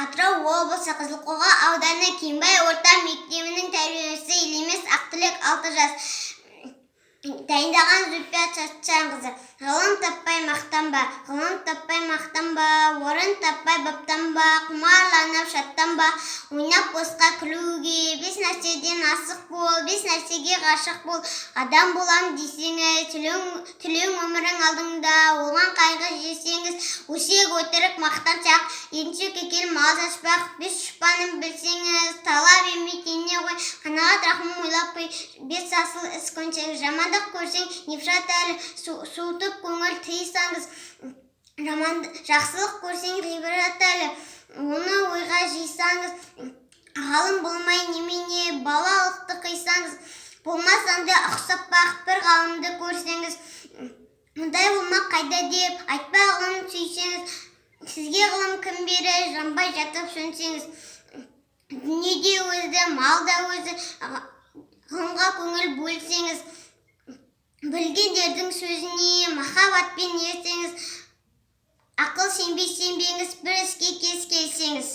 Атырау облысы, Қызылқоға ауданы, Кенбай орта мектебінің тәрбиеленушісі Елемес Ақтілек, 6 жас. Дайындаған Зүлпия Сәтжанқызы. Ғылым таппай мақтанба, ғылым таппай мақтанба, орын таппай баптанба, құмарланып шаттанба, ойнап босқа күлуге. Бес нәрседен асық бол, бес нәрсеге ғашық бол. Адам болам десеңіз, түлең өмірің алдыңда, оған қайғы жесеңіз. Өсек, өтірік, мақтаншақ, еріншек, кекел, мал шашпақ. Бес дұшпанын білсеңіз, талап еңбектене ғой, қанағат, рахым ойлап қой. Бес асыл іс көнсеңіз, жамандық көрсең, нефрат әлі, суытып көңіл тыйсаңыз. Жаман, жақсылық көрсең, ғибрат әлі, оны ойға жисаңыз. Ғалым болмай немене, балалықты қисаңыз. Болмасаң да ұқсап бақ бір ғалымды көрсеңіз. Мұндай болмақ қайда деп айтпа, ғылым сүйсеңіз. Сізге ғылым кім берер, жанбай жатып сөнсеңіз? Дүниеде өзі, мал да өзі, ғылымға көңіл бөлсеңіз. Білгендердің сөзіне махаббатпен ерсеңіз. Ақыл сенбей сенбеңіз, бір іске кез келсеңіз.